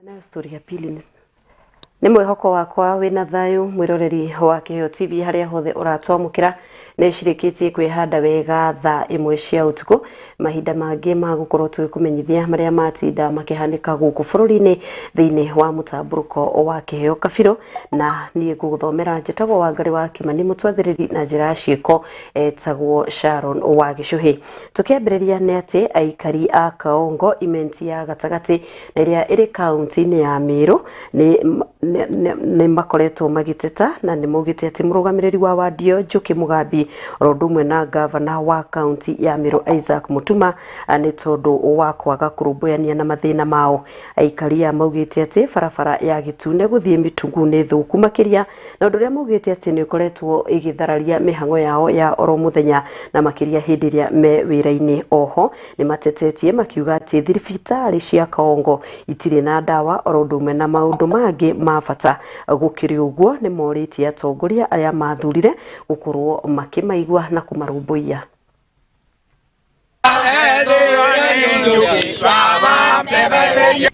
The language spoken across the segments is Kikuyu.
Nayo story ya pili nĩ mwĩhoko wakwa wĩna thayũ mwĩroreri wa Kĩheo TV harĩa hothe ũratwamũkĩra. Nĩ cirĩkĩtie kwĩhanda wega thaa 1 cia ũtukũ, mahinda mangĩ ma gũkorwo tũgĩkũmenyithia marĩa matinda makĩhanĩka gũkũ bũrũri-inĩ thĩinĩ wa mũtambũrũko wa Kĩheo Kabirũ. Na niĩ ngũgũthomera njĩtagwo Wangarĩ wa Kĩmani, mũtwathĩrĩri na njĩra ya ciĩko etagwo Sharon wa Gĩcũhĩ. Tũkĩambĩrĩria nĩ atĩ aikari a Kaongo imenti ya gatagatĩ na ĩrĩa ĩrĩ kaunti-inĩ ya Meru nĩ makoretwo magĩteta na nĩ maugĩte atĩ mũrũgamĩrĩri wa wadi ĩyo Njuki Mugambi oro ũndũ ũmwe na gavana wa kaunti ya Meru Isaac Mutuma nĩ tondũ wa kwaga kũrũmbũyania na mathĩna mao. Aikari aya maugĩte atĩ barabara ya Gĩtune gũthiĩ Mĩtungu nĩ thũku makĩria, na ũndũ ũrĩa maugĩte atĩ nĩ ũkoretwo ĩgĩthararia mĩhang'o yao ya oro mũthenya na makĩria hĩndĩ ĩrĩa me wĩra-inĩ. Oho nĩ matetetie makiuga atĩ thibitarĩ cia Kaongo itirĩ na ndawa oro ũndũ ũmwe na maũndũ mangĩ ma bata. Gũkĩrĩ ũguo nĩ morĩtie atongoria arĩa mathurire gũkorwo makĩmaigua na kũmarũmbũiya.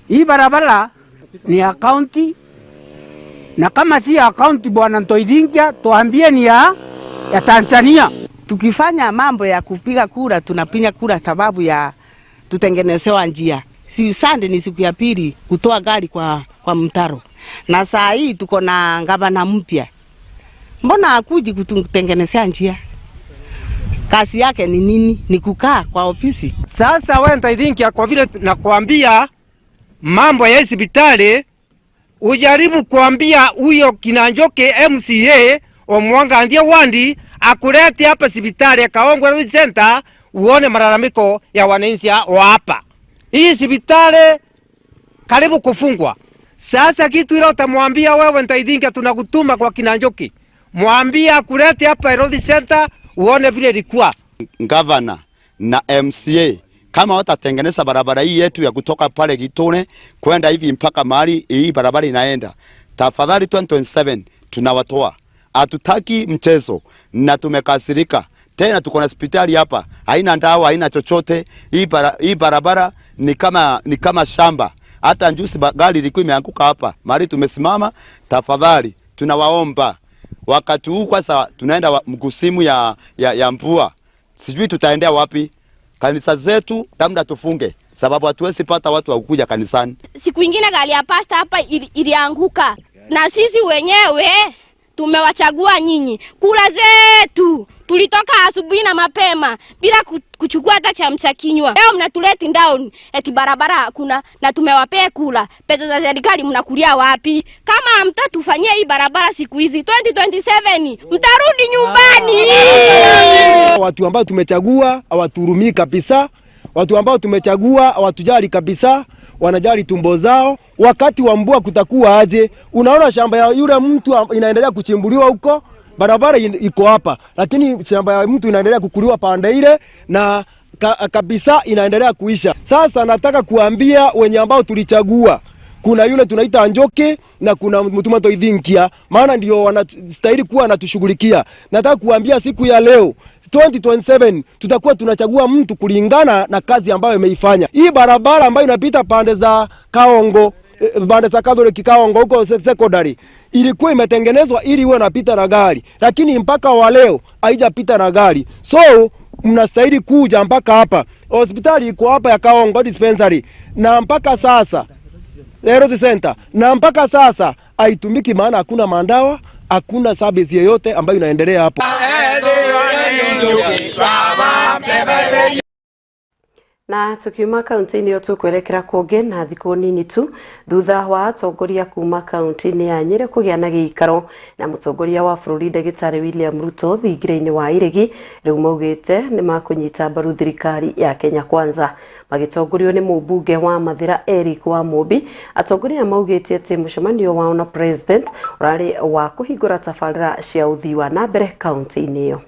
Hii barabara ni ya county, na kama si ya county, bwana Ntoithingia, tuambie ni ya Tanzania. Tukifanya mambo ya kupiga kura, tunapiga kura sababu ya tutengenezewa njia. Si Sunday ni siku ya pili kutoa gari kwa mtaro. Na saa hii tuko na gavana mpya. Mbona hakuji kututengenezea njia? Kazi yake ni nini? Ni kukaa kwa ofisi. Sasa wewe Ntoithingia, kwa vile nakwambia mambo ya hospitali, ujaribu kuambia huyo Kinanjoke MCA Omwanga ndiye wandi akulete hapa hospitali ya Kaongo Health Center uone malalamiko ya wananchi wa hapa. Hii hospitali karibu kufungwa. Sasa kitu ile utamwambia wewe Ntoithingia, tunakutuma kwa Kinanjoki, mwambie akulete hapa Health Center uone vile ilikuwa. Governor na MCA kama watatengeneza barabara hii yetu ya kutoka pale Gitune kwenda hivi mpaka mahali hii barabara inaenda, tafadhali 2027 tunawatoa. Hatutaki mchezo na tumekasirika. Tena tuko na hospitali hapa haina ndawa, haina chochote. Hii barabara ni kama shamba. Hata juzi gari ilikuwa imeanguka hapa mahali tumesimama. Tafadhali tunawaomba, wakati huu kwanza tunaenda msimu ya mvua, sijui tutaendea wapi. Kanisa zetu labda tufunge, sababu hatuwezi pata watu wa kuja kanisani. Siku ingine gari ya pasta hapa ilianguka, na sisi wenyewe tumewachagua nyinyi. Kura zetu tulitoka asubuhi na mapema bila kuchukua hata chamcha kinywa. Leo mnatuleti down eti barabara hakuna, na tumewapea kura. Pesa za serikali mnakulia wapi? Kama hamtatufanyia hii barabara siku hizi, 2027 mtarudi nyumbani. Watu ambao tumechagua hawatuhurumii kabisa. Watu ambao tumechagua hawatujali kabisa, wanajali tumbo zao. Wakati wa mvua kutakuwa aje? Unaona shamba ya yule mtu inaendelea kuchimbuliwa huko, barabara iko hapa, lakini shamba ya mtu inaendelea kukuliwa pande ile na kabisa inaendelea kuisha. Sasa nataka kuambia wenye ambao tulichagua, kuna yule tunaita Njoki na kuna Mutuma Toithinkia, maana ndio wanastahili kuwa wanatushughulikia. Nataka kuambia siku ya leo 2027 tutakuwa tunachagua mtu kulingana na kazi ambayo ameifanya. Hii barabara ambayo inapita pande za Kaongo, pande za Catholic Kaongo huko secondary ilikuwa imetengenezwa ili iwe napita na gari, lakini mpaka wa leo haijapita na gari. So mnastahili kuja mpaka hapa. Hospitali iko hapa ya Kaongo dispensary, na mpaka sasa Health Center, na mpaka sasa haitumiki, maana hakuna mandawa, hakuna service yoyote ambayo inaendelea hapo. Na tukiuma kaunti-inĩ ĩyo tũkwerekera kũngĩ na thikũ nini tu thutha wa atongoria kuma kaunti-inĩ ya Nyĩrĩ kũgĩa na gĩikaro na mũtongoria wa bũrũri ndagĩtarĩ William Ruto thingira-inĩ wa Iregi, rĩu maugĩte nĩ makũnyita mbaru thirikari ya Kenya Kwanza. Magĩtongorio nĩ mũmbunge wa Mathĩra Eric Wamũmbi, atongoria maugĩte atĩ mũcemanio wao na president ũrarĩ wa kũhingũra tabarĩra cia ũthii wa na mbere kaunti-inĩ ĩyo.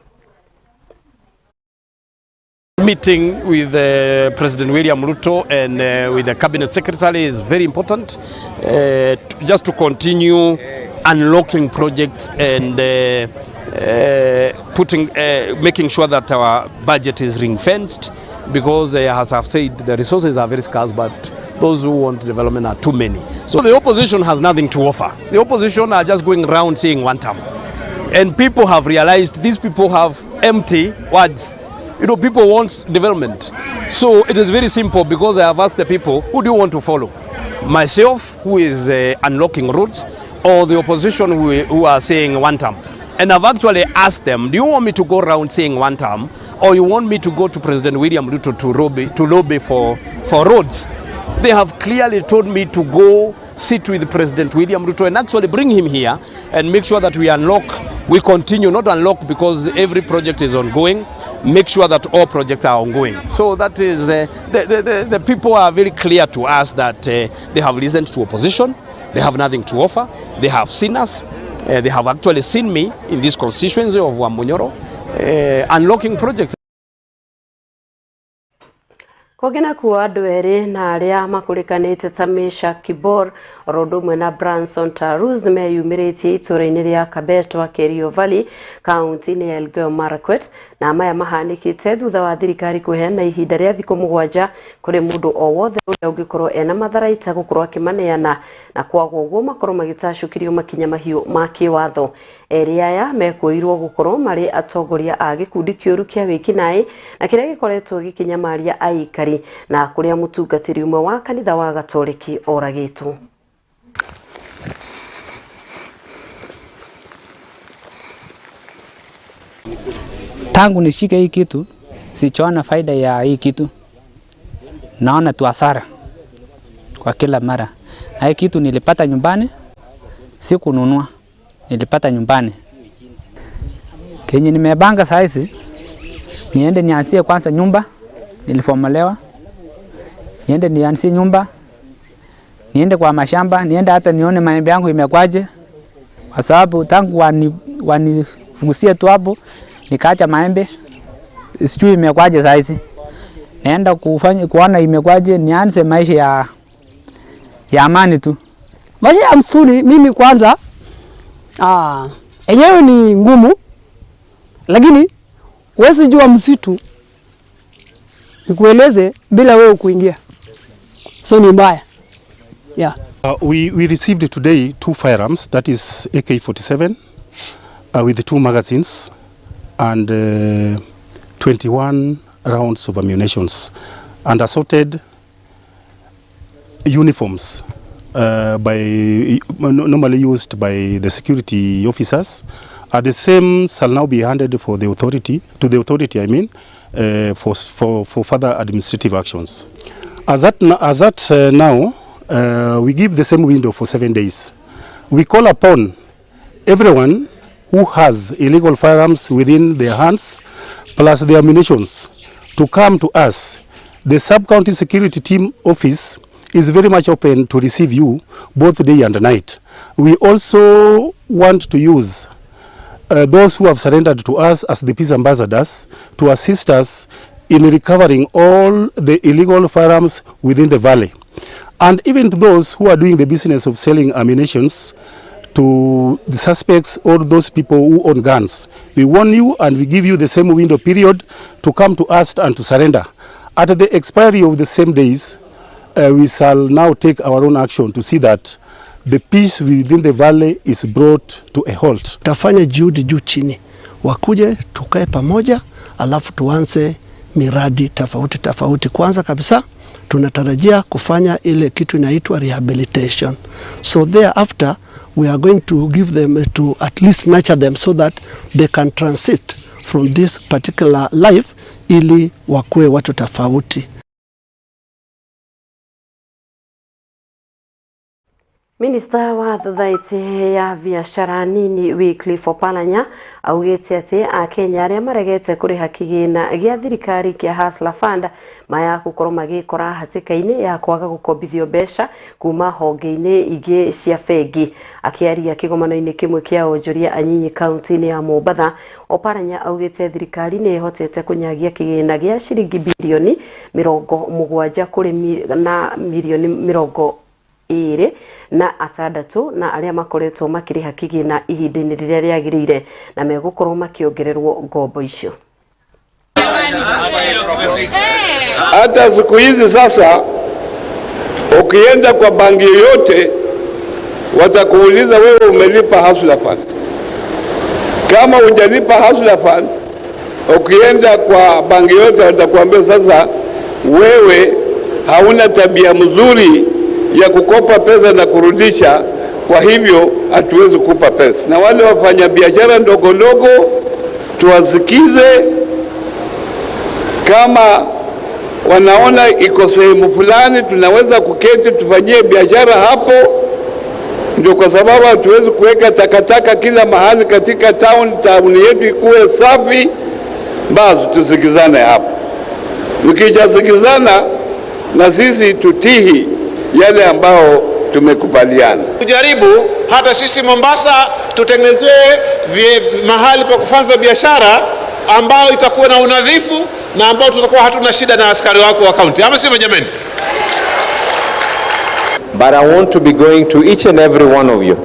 Meeting with President William Ruto and with the cabinet secretary is very important, just to continue unlocking projects and making sure that our budget is ring fenced, because as I've said, the resources are very scarce, but those Those who want development are too many. So the opposition has nothing to offer. The opposition are just going round saying Wantam. And people have realized these people have empty words. You know, people want development. So it is very simple, because I have asked the people, who do you want to follow? Myself, who is unlocking roads, or the opposition who are saying Wantam? And I've actually asked them, do you want me to go round saying Wantam, or you want me to go to President William Ruto to lobby for roads? They have clearly told me to go sit with President William Ruto and actually bring him here and make sure that we unlock, we continue, not unlock because every project is ongoing, make sure that all projects are ongoing. So that is, the people are very clear to us that they have listened to opposition, they have nothing to offer, they have seen us, they have actually seen me in this constituency of Wamunyoro, unlocking projects. Kũngĩ nakuo, andũ erĩ na arĩa makũrĩkanĩte ta Mesha Kibor oro ũndũ ũmwe na Branson Tarus nĩmeyumĩrĩtie itũũra-inĩ rĩa Kabetwa, Kerio Valley, kaunti-inĩ ya Elgeyo Marakwet, na maya mahanĩkĩte thutha wa thirikari kũheana ihinda rĩa thikũ 7 kũrĩ mũndũ o wothe ũrĩa ũngĩkorwo ena matharaita gũkorwo akĩmaneana, na kwaga ũguo makorwo magĩtacũkĩrio makinya mahiũ ma kĩwatho. Erĩ aya mekũirwo gũkorwo marĩ atongoria a gĩkundi kĩũru kĩa wĩkinaĩ na kĩrĩa gĩkoretwo gĩkĩnyamaria aikari, na kũrĩa mũtungatĩri ũmwe wa kanitha wa Gatoreki oragĩtwo. Tangu nishike hii kitu sichoona faida ya hii kitu, naona tu hasara kwa kila mara. Na hii kitu nilipata nyumbani, si kununua, nilipata nyumbani. Kenye nimepanga saizi niende nianzie kwanza nyumba, nilifomolewa, niende nianzie nyumba, niende kwa mashamba, niende hata nione maembe yangu imekwaje, kwa sababu tangu wanifungusie tu hapo nikaacha maembe, sijui imekwaje saizi. Naenda kufanya kuona imekwaje, nianze maisha ya amani tu. Maisha ya msituni mimi kwanza enyewe ni ngumu, lakini huwezi jua msitu nikueleze bila wewe kuingia, so ni mbaya, yeah. We received today two firearms, that is AK-47 with two magazines and 21 rounds of ammunitions and assorted uniforms by normally used by the security officers. The same shall now be handed for the authority, to the authority, I mean, for further administrative actions. As at now, we give the same window for 7 days. We call upon everyone who has illegal firearms within their hands, plus their ammunitions, to come to us. The sub-county security team office is very much open to receive you both day and night. We also want to use those who have surrendered to us as the peace ambassadors to assist us in recovering all the illegal firearms within the valley. And even to those who are doing the business of selling ammunitions to the suspects or those people who own guns, we warn you and we give you the same window period to come to us and to surrender. At the expiry of the same days, we shall now take our own action to see that the peace within the valley is brought to a halt. Tafanya juhudi juu chini, wakuje tukae pamoja, alafu tuanze miradi tofauti tofauti. Kwanza kabisa tunatarajia kufanya ile kitu inaitwa rehabilitation. So thereafter we are going to give them to at least nurture them so that they can transit from this particular life ili wakuwe watu tofauti. Minista wa thothaitĩ ya biacara nini Wycliffe Oparanya augĩte atĩ akenya arĩa maregete kũrĩha kĩgĩna gĩa thirikari kĩa Hustler Fund maya gũkorwo magĩkora hatĩka-inĩ ya kwaga gũkombithio mbeca kuma honge-inĩ ingĩ cia bengi. Akĩaria kĩgomano-inĩ kĩmwe kĩa onjoria anyinyi kaunti-inĩ ya Mombatha, Oparanya augĩte thirikari nĩ ĩhotete kũnyagia kĩgĩna gĩa ciringi birioni 70 kũrĩ na mirioni 26 na arĩa makoretwo makĩrĩha kĩgĩna ihinda-inĩ rĩrĩa rĩagĩrĩire na megũkorwo makĩongererwo ngombo icio. Hata siku hizi sasa Ukienda kwa banki yoyote watakuuliza wewe umelipa Hustler Fund. Kama hujalipa Hustler Fund, ukienda kwa banki yote watakuambia sasa wewe hauna tabia mzuri ya kukopa pesa na kurudisha, kwa hivyo hatuwezi kukupa pesa. Na wale wafanya biashara ndogo ndogo tuwasikize, kama wanaona iko sehemu fulani tunaweza kuketi tufanyie biashara hapo, ndio kwa sababu hatuwezi kuweka takataka kila mahali katika town yetu ikuwe safi. Basi tusikizane hapo, tukijasikizana na sisi tutihi yale ambao tumekubaliana. Tujaribu hata sisi Mombasa tutengenezee mahali pa kufanya biashara ambao itakuwa na unadhifu na ambao tutakuwa hatuna shida na askari wako wa kaunti, ama sio jamani? But I want to be going to each and every one of you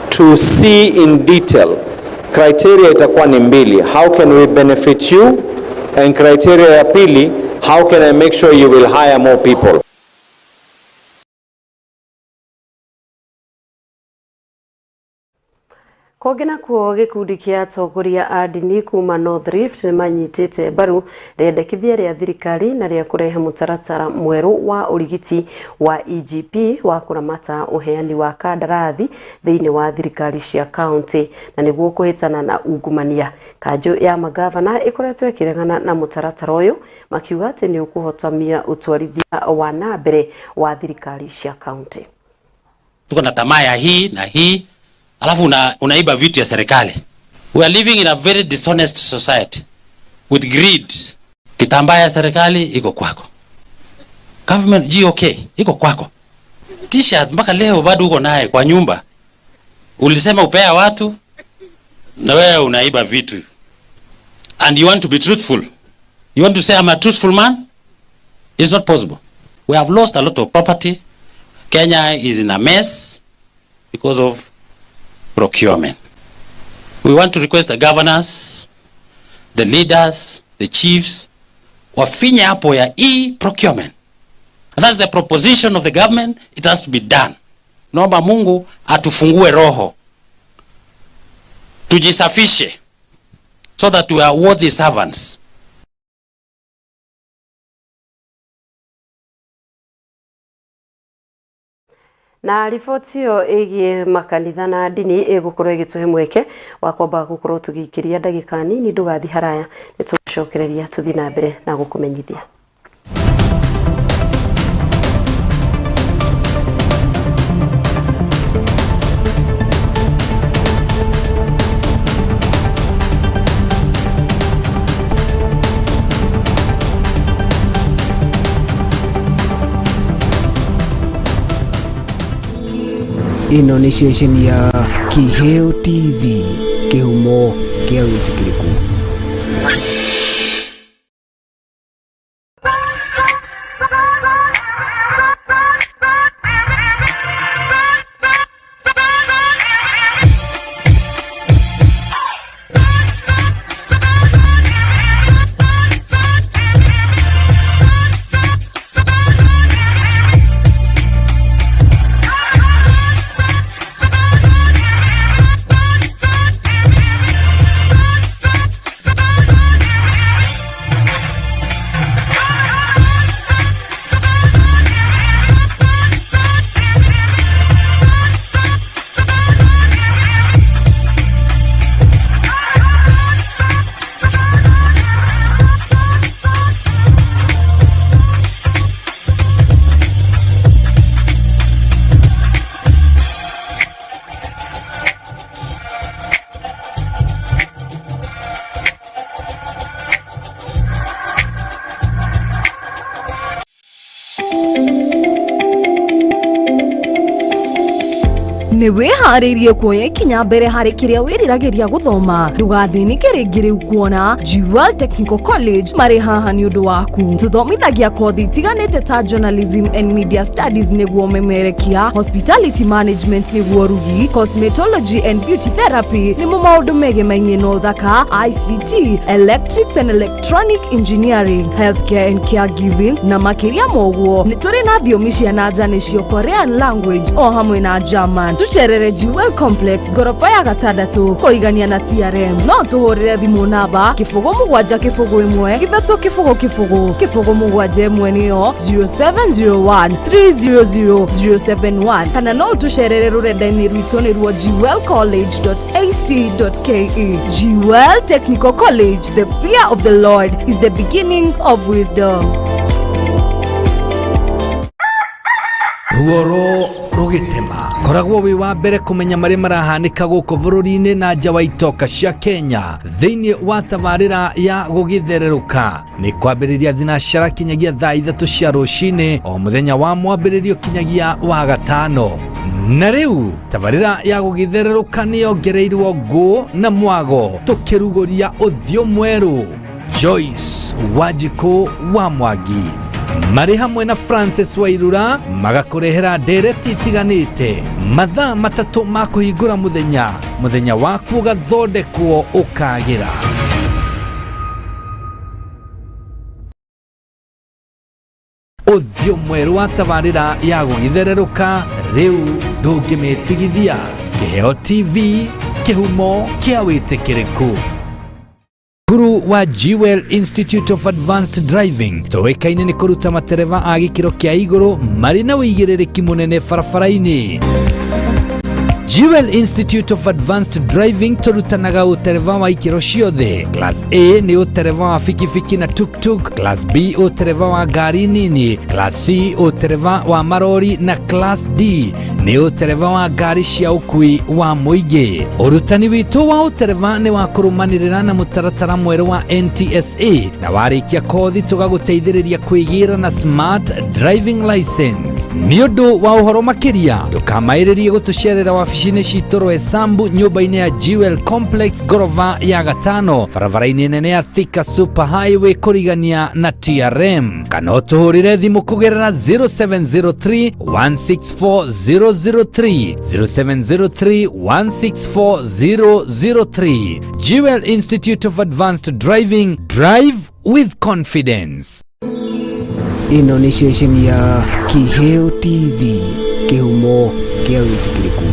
to see in detail. Criteria itakuwa ni mbili. How can we benefit you? And criteria ya pili, how can I make sure you will hire more people? Kũngĩ nakuo gĩkundi kĩa atongoria a ndini kuma North Rift nĩmanyitĩte mbaru rĩendekithia rĩa thirikari na rĩa kũrehe mũtaratara mwerũ wa ũrigiti wa EGP wa kũramata ũheani wa kandarathi thĩinĩ wa thirikari cia kaunti na nĩguo kũhĩtana na ungumania. Kanjũ ya magavana ĩkoretwo ĩkĩregana na mũtaratara ũyũ makiuga atĩ nĩ ũkũhotomia ũtwarithia wa na mbere wa thirikari cia kaunti. Tuko na tamaa ya hii na hii, alafu unaiba vitu ya serikali. We are living in a very dishonest society with greed. Kitambaa ya serikali iko kwako, government GOK iko kwako, t-shirt mpaka leo bado uko naye kwa nyumba. Ulisema upea watu na wewe unaiba vitu, and you want to be truthful. You want to say I'm a truthful man? It's not possible. We have lost a lot of property. Kenya is in a mess because of procurement. We want to request the governors, the leaders, the chiefs, wafinye hapo ya e-procurement. And that's the proposition of the government. It has to be done. Naomba Mungu atufungue roho, tujisafishe so that we are worthy servants. Na riboti ĩyo ĩgiĩ makanitha na ndini ĩgũkorwo ĩgĩtũhe mweke wa kwamba gũkorwo tũgĩikĩria ndagĩka nini. Ndũgathiĩ haraya, nĩtũgũcokereria tũthiĩ na mbere na gũkũmenyithia. Ĩno nĩ ceceni ya Kiheo TV, kĩhumo kĩa wĩtĩkĩrĩku. Nĩ wĩharĩirie kuoya ikinya mbere harĩ kĩrĩa wĩriragĩria gũthoma? Ndũgathĩnĩke rĩngĩ rĩu kuona Jewel Technical College marĩ haha nĩ ũndũ waku. Tũthomithagia kothi itiganĩte ta journalism and media studies nĩguo memerekia, hospitality management nĩguo rugi, cosmetology and beauty therapy nĩmo maũndũ megemainie na ũthaka, ICT, electrics and electronic engineering, healthcare and caregiving na makĩria ma ũguo nĩ tũrĩ na thiomi cia na nja nĩcio Korean language o hamwe na German. Tũcerere Jewel Complex ngoroba ya gatandatũ kũrigania na TRM. No tũhũrĩre thimũ namba 0 7 0 1 3 0 0 0 7 1 nĩyo 0701 300 071 kana no ũtũcerere rũrenda-inĩ rwitũ nĩruo jewelcollege.ac.ke. Jewel Technical College, the fear of the Lord is the beginning of wisdom. Ruoro rũgĩtema, koragwo wĩ wa mbere kũmenya marĩa marahanĩka gũkũ bũrũri-inĩ na nja wa itoka cia Kenya thĩinĩ wa tabarĩra ya gũgĩthererũka. Nĩ kwambĩrĩria thinacara kinyagia thaa 3 cia rũcinĩ o mũthenya wa mwambĩrĩrio kinyagia wa gatano. Na rĩu tabarĩra ya gũgĩthererũka nĩ yongereirwo ngũ na mwago, tũkĩrugũria ũthiũ mwerũ. Joyce Wanjikũ wa Mwangi marĩ hamwe na Francis Wairura magakũrehera ndereti itiganĩte mathaa 3 ma kũhingũra mũthenya, mũthenya waku ũgathondekwo ũkagĩra. Ũthiũ mwerũ wa tabarĩra ya gũgĩthererũka rĩu ndũngĩmĩtigithia. Kĩheo TV, kĩhumo kĩa wĩtĩkĩrĩku. Cukuru wa Jewel Institute of Advanced Driving tũĩkaine nĩ kũruta matereba a gĩkĩro kĩa igũrũ marĩ na ũigĩrĩrĩki mũnene barabara-inĩ. Jewel Institute of Advanced Driving tũrutanaga ũtereba wa ikĩro ciothe. Class A nĩ ũtereba wa bikibiki na tuktuk, Class B ũtereba wa ngari nini, Class C ũtereba wa marori na Class D nĩ ũtereba wa ngari cia ũkui wa mũingĩ. Ũrutani witũ wa ũtereba nĩ wa kũrũmanĩrĩra na mũtaratara mwerũ wa NTSA, na warĩkia kothi tũgagũteithĩrĩria kwĩgĩra na smart driving license. Nĩ ũndũ wa ũhoro makĩria ndũkamaĩrĩrie gũtũcerera wabici-inĩ citũ Roysambu, nyũmba-inĩ ya Jewel Complex, ngoroba ya gatano, barabara-inĩ nene ya Thika Super Highway kũrigania na TRM, kana ũtũhũrĩre thimũ kũgerera 0703 164 003, 0703 164 003. Jewel Institute of Advanced Driving, drive with confidence. Ĩno nĩ ceceni ya Kĩheo TV, kĩhumo kĩa wĩtĩkĩrĩku.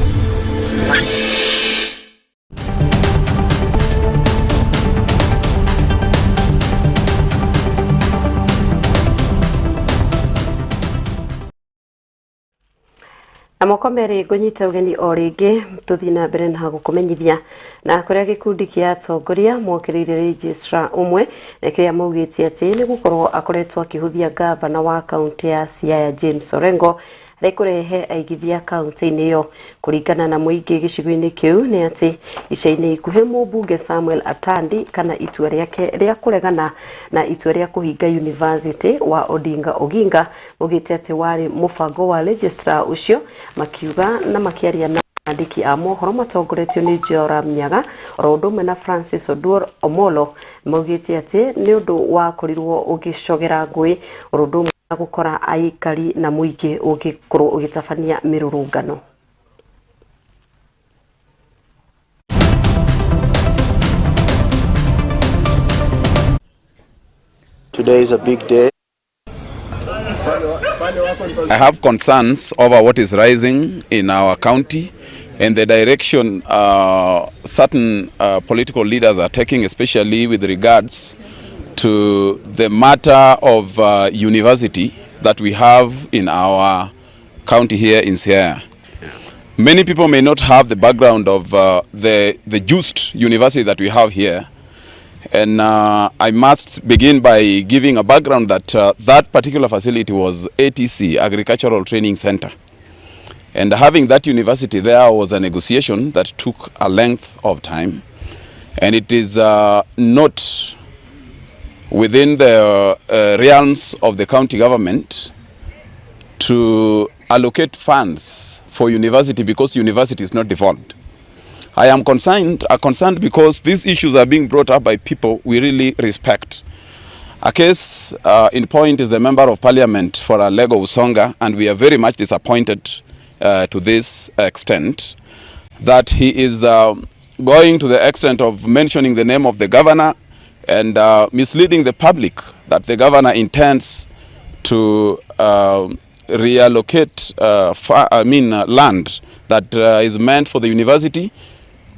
Na moko merĩ ngũnyita ũgeni o rĩngĩ, tũthiĩ na mbere na gũkũmenyithia na kũrĩa gĩkundi kĩa atongoria mokĩrĩire registrar ũmwe na kĩrĩa maugĩte atĩ nĩ gũkorwo akoretwo akĩhũthia gavana wa kaunti ya Siaya James Orengo harĩ kũrehe aigithia kaunti-inĩ ĩyo. Kũringana na mũingĩ gĩcigo-inĩ kĩu nĩ atĩ ica-inĩ ikuhĩ mũmbunge Samuel Atandi kana itua rĩake rĩa kũregana na itua rĩa kũhinga university wa Odinga Oginga maugĩte atĩ warĩ mũbango wa registrar ũcio. Makiuga na makĩaria na andĩki a mohoro matongoretio nĩ Joram Nyaga oro ũndũ ũmwe na Francis Oduor Omolo, maugĩte atĩ nĩ ũndũ wakorirwo ũgĩcogera ngũĩ oro ũndũ ũmwe na gũkora aikari na mũingĩ ũgĩkorwo ũgĩtabania mĩrũrũngano. Today is a big day. I have concerns over what is rising in our county and the direction certain political leaders are taking, especially with regards to the matter of university that we have in our county here in Siaya. Many people may not have the background of the JOOUST university that we have here. And I must begin by giving a background that that particular facility was ATC, Agricultural Training Center. And having that university there was a negotiation that took a length of time. And it is not within the realms of the county government to allocate funds for for university because university is not devolved. I am concerned because these issues are being brought up by people we really respect. A case in point is the Member of Parliament for Alego Usonga, and we are very much disappointed to this extent that he is going to the extent of mentioning the name of the governor and misleading the public that the governor intends to reallocate land that is meant for the university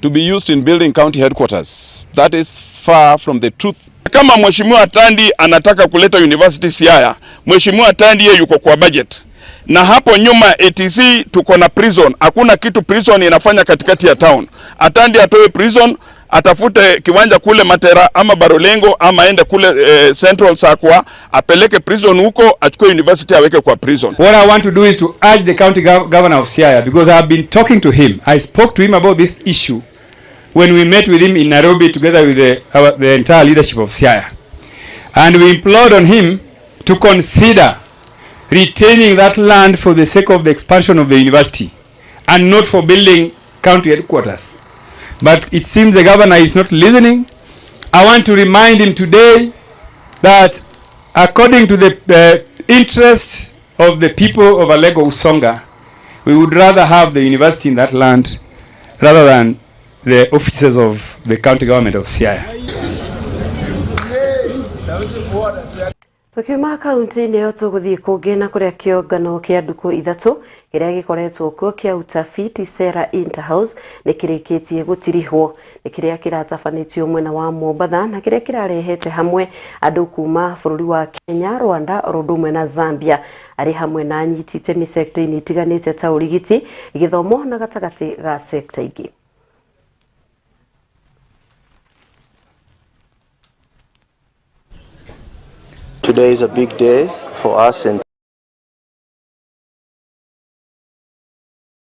to be used in building county headquarters. That is far from the truth. Kama Mheshimiwa Atandi anataka kuleta university Siaya, Mheshimiwa Atandi yeye yuko kwa budget. Na hapo nyuma ATC tuko na prison. Hakuna kitu prison inafanya katikati ya town. Atandi atoe prison, atafute kiwanja kule Matera ama Barolengo ama aende kule Central Sakwa, apeleke prison huko, achukue university aweke kwa prison. What I want to do is to urge the county governor of Siaya, because I have been talking to him. I spoke to him about this issue when we met with him in Nairobi together with the entire leadership of Siaya. And we implored on him to consider retaining that land for the sake of the expansion of the university and not for building county headquarters. But it seems the governor is not listening. I want to remind him today that according to the interests of the people of Alego Usonga, we would rather have the university in that land rather than the offices of the county government of Siaya. Tukiuma kaunti-inĩ ĩyo tũgũthiĩ kũngĩ na kũrĩa kĩũngano kĩa ndukũ ithatũ kĩrĩa gĩkoretwo kuo kĩa utafiti Sera Interhouse nĩ kĩrĩkĩtie gũtirihwo. Nĩ kĩrĩa kĩratabanĩtio mwena wa Mombatha na kĩrĩa kĩrarehete hamwe andũ kuma bũrũri wa Kenya, Rwanda, oro ũndũ ũmwe na Zambia, arĩ hamwe na anyiti itemi sekta-inĩ itiganĩte ta ũrigiti, gĩthomo na gatagatĩ ga sekta ingĩ. Today is a big day for us and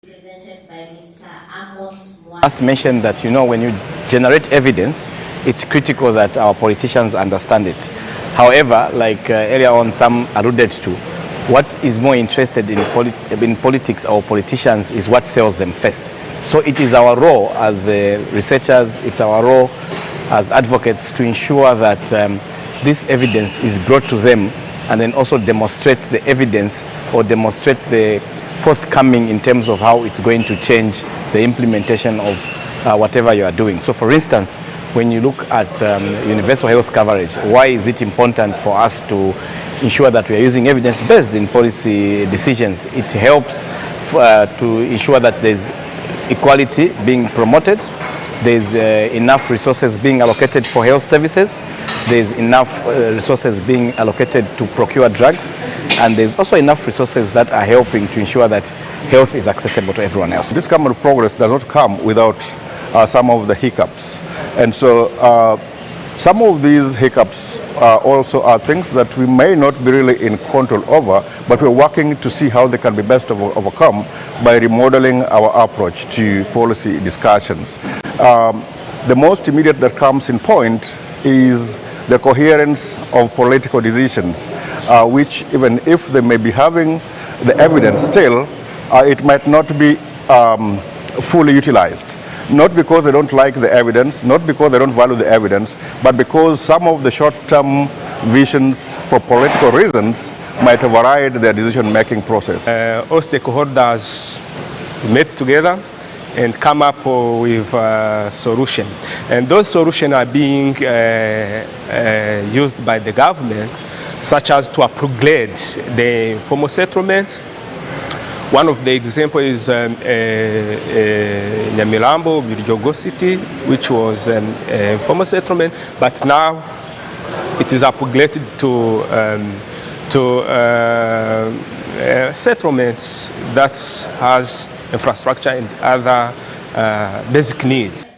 presented by Mr. Amos. Must mention that, you know, when you generate evidence, it's critical that our politicians understand it. However, like earlier on some alluded to, what is more interested in politics or politicians is what sells them first. So it is our role as researchers, it's our role as advocates to ensure that this evidence is brought to them and then also demonstrate the evidence or demonstrate the forthcoming in terms of how it's going to change the implementation of whatever you are doing. So for instance, when you look at universal health coverage, why is it important for us to ensure that we are using evidence-based in policy decisions? It helps to ensure that there's equality being promoted, there's enough resources being allocated for health services, there's enough resources being allocated to procure drugs, and there's also enough resources that are helping to ensure that health is accessible to everyone else. This kind of progress does not come without some of the hiccups. And so some of these hiccups also are things that we may not be really in control over, but we're working to see how they can be best overcome by remodeling our approach to policy discussions. The most immediate that comes in point is the coherence of political decisions, which even if they may be having the evidence still, it might not be fully utilized. Not because they don't like the evidence, not because they don't value the evidence, but because some of the short-term visions for political reasons might override their decision-making process. All stakeholders met together and come up with a solution. And those solutions are being used by the government, such as to upgrade the informal settlement. One of the examples is Nyamirambo, Biryogo City, which was an informal settlement, but now it is upgraded to settlements that has infrastructure and other basic needs. To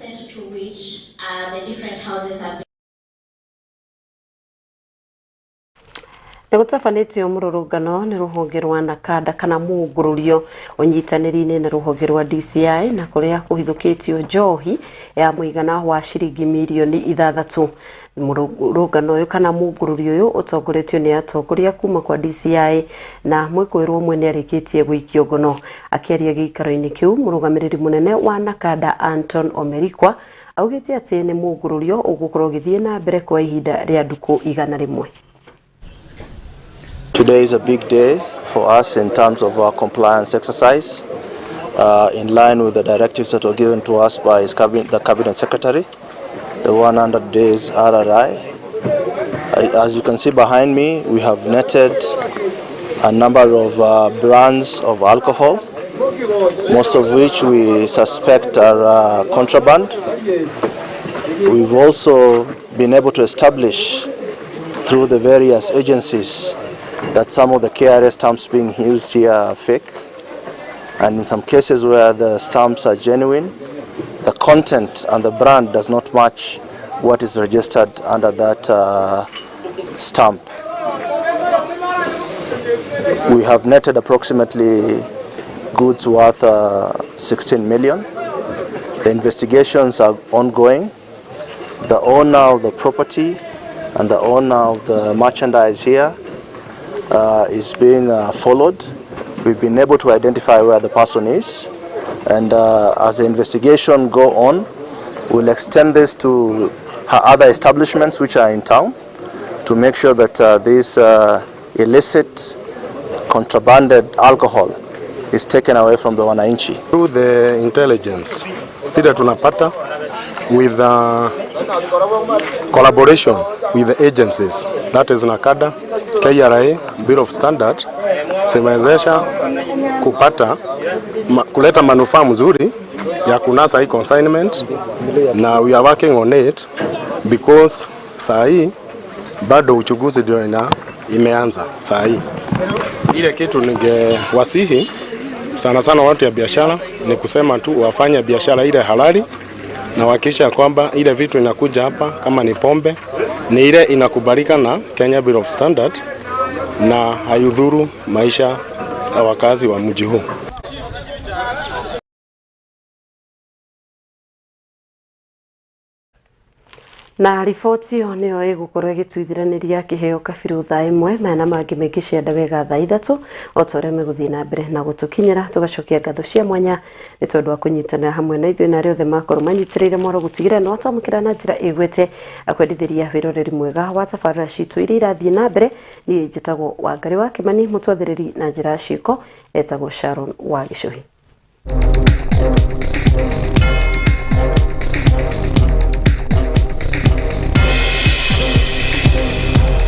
which the different houses have. Nĩ gũtabanĩtio mũrũrũngano nĩ rũhonge rwa Nakada kana mũngũrũrio ũnyitanĩri-inĩ na rũhonge rwa DCI na kũrĩa kũhithũkĩtio njohi ya mũigana wa ciringi mirioni 6. Mũrũrũngano ũyũ kana mũngũrũrio ũyũ ũtongoretio nĩ atongoria kuma kwa DCI na mwĩkũĩrwo ũmwe nĩ arĩkĩtie gũikio ngono. Akĩaria gĩikaro-inĩ kĩu, mũrũgamĩrĩri mũnene wa Nakada Anton Omerikwa augĩte atĩ nĩ mũngũrũrio ũgũkorwo ũgĩthiĩ na mbere kwa ihinda rĩa ndukũ 100. Today is a big day for us in terms of our compliance exercise, in line with the directives that were given to us by the Cabinet Secretary, the 100 days RRI. As you can see behind me, we have netted a number of brands of alcohol, most of which we suspect are contraband. We've also been able to establish through the various agencies that some of the KRA stamps being used here are fake, and in some cases where the stamps are genuine, the content and the brand does not match what is registered under that stamp. We have netted approximately goods worth 16 million. The investigations are ongoing. The owner of the property and the owner of the merchandise here is being followed. We've been able to identify where the person is, and as the investigation go on, we'll extend this to her other establishments which are in town to make sure that this illicit contrabanded alcohol is taken away from the wananchi. Through the intelligence zile tunapata with collaboration with the agencies, that is NACADA, KRA, Bureau of Standard, zimewezesha kupata kuleta manufaa mzuri ya kunasa hii consignment, na we are working on it because saa hii bado uchunguzi ndio imeanza saa hii. Ile kitu ningewasihi sana sana watu ya biashara ni kusema tu wafanye biashara ile halali na wahakikisha kwamba ile vitu inakuja hapa kama ni pombe ni ile inakubalika na Kenya Bureau of Standard na haidhuru maisha ya wakazi wa mji huu. Na riboti ĩyo nĩyo ĩgũkorwo ĩgĩtuithĩranĩria kĩheo kabirũ thaa 1 maya na mangĩ maingĩ cianda wega thaa 3 o ta ũrĩa megũthiĩ na mbere na gũtũkinyĩra. Tũgacokia ngatho cia mwanya nĩ tondũ wa kũnyitanĩra hamwe na ithuĩ na arĩa othe makorwo manyitĩrĩire mwaro gũtigĩrĩra nĩ watwamũkĩra na njĩra ĩgwete akwendithĩria wĩroreri mwega wa tabarĩra citũ iria irathiĩ na mbere. Niĩ njĩtagwo Wangarĩ wa Kĩmani, mũtwathĩrĩri na njĩra ya ciĩko etagwo Sharon wa Gĩcũhĩ.